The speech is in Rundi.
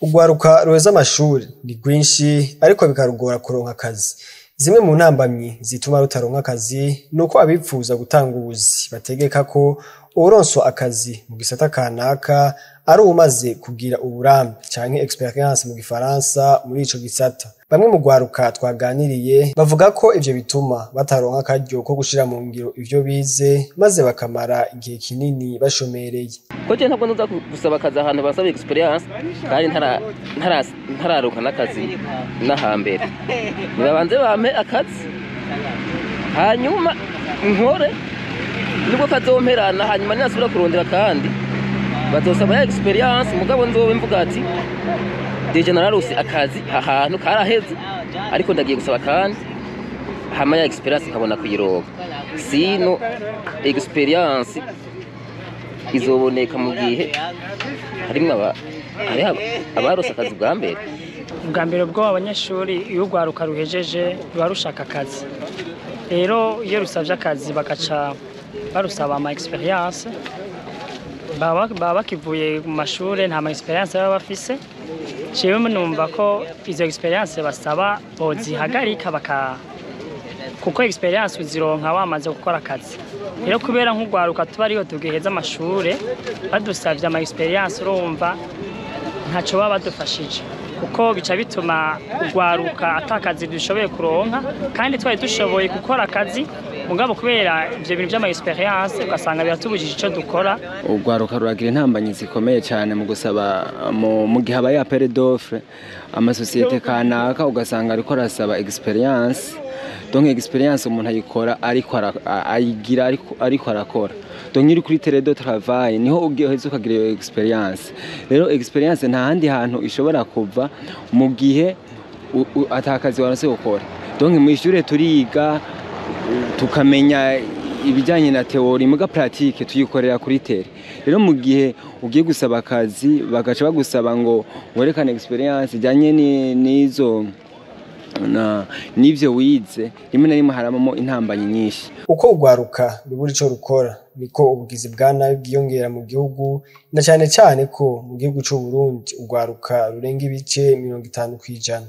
Urwaruka ruheza amashuri ni rwinshi, ariko bikarugora kuronka akazi. Zimwe mu ntambamyi zituma rutaronka akazi nuko abipfuza gutanga ubuzi bategeka ko uwuronswa akazi mu gisata kanaka ari uwumaze kugira uburambe canke experience mu gifaransa muri ico gisata. Bamwe mu rwaruka twaganiriye bavuga ko ivyo bituma bataronka akaryo ko gushira mu ngiro ivyo bize, maze bakamara igihe kinini bashomereye. Ko je ntabwo nza gusaba akazi ahantu basaba experience kandi ntararonka n'akazi n'ahambere. Nibabanze bampe akazi, hanyuma nkore, nibwo kazomperana, hanyuma ninasubira kurondera kandi bazosaba ya experience, mugabo nzobe mvuga ati déjà nararose akazi ahantu karaheze, ariko ndagiye gusaba kandi, hama ya experience nkabona kuyironka. Sinon experience izoboneka mu gihe harimwo hariho abarose akazi bwa mbere. Ubwa mbere bwo abanyeshuri, iyo urwaruka ruhejeje ruba rushaka akazi. Rero iyo rusabye akazi bagaca barusaba ama experience, baba bakivuye mu mashure, nta ma experience baba bafise. Jewe numva ko izo experience basaba bozihagarika, kuko experience uzironka wamaze gukora akazi. Rero kubera nk'urwaruka tuba ariho tugiheza amashure, badusavye ama experience, urumva ntaco baba badufashije, kuko bica bituma urwaruka ata kazi dushoboye kuronka kandi twari dushoboye gukora akazi. Mugabo kubera ivyo bintu vy'ama experience, ugasanga biratubujije ico dukora. Urwaruka ruragira intambanyi zikomeye cyane mu gusaba mu gihe habaye appel d'offre, amasosiyete kanaka ugasanga ariko arasaba experience. Donc experience umuntu ayikora ariko ayigira ariko arakora. Donc uri kuri terrain de travail niho ugiheza ukagira iyo experience. Rero experience nta handi hantu ishobora kuva mu gihe atakazi waronse gukora. Donc mu ishure turiga, tukamenya ibijyanye na théorie, muga pratique tuyikorera kuri terrain. Rero mu gihe ugiye gusaba akazi bagaca bagusaba ngo werekane experience ijyanye n'izo na n'ivyo wize, rimwe na rimwe harabamo intambanyi nyinshi. Uko urwaruka rubura ico rukora, niko ubugizi bwa nabi bwiyongera mu gihugu, na cane cane ko mu gihugu c'Uburundi urwaruka rurenga ibice 50%.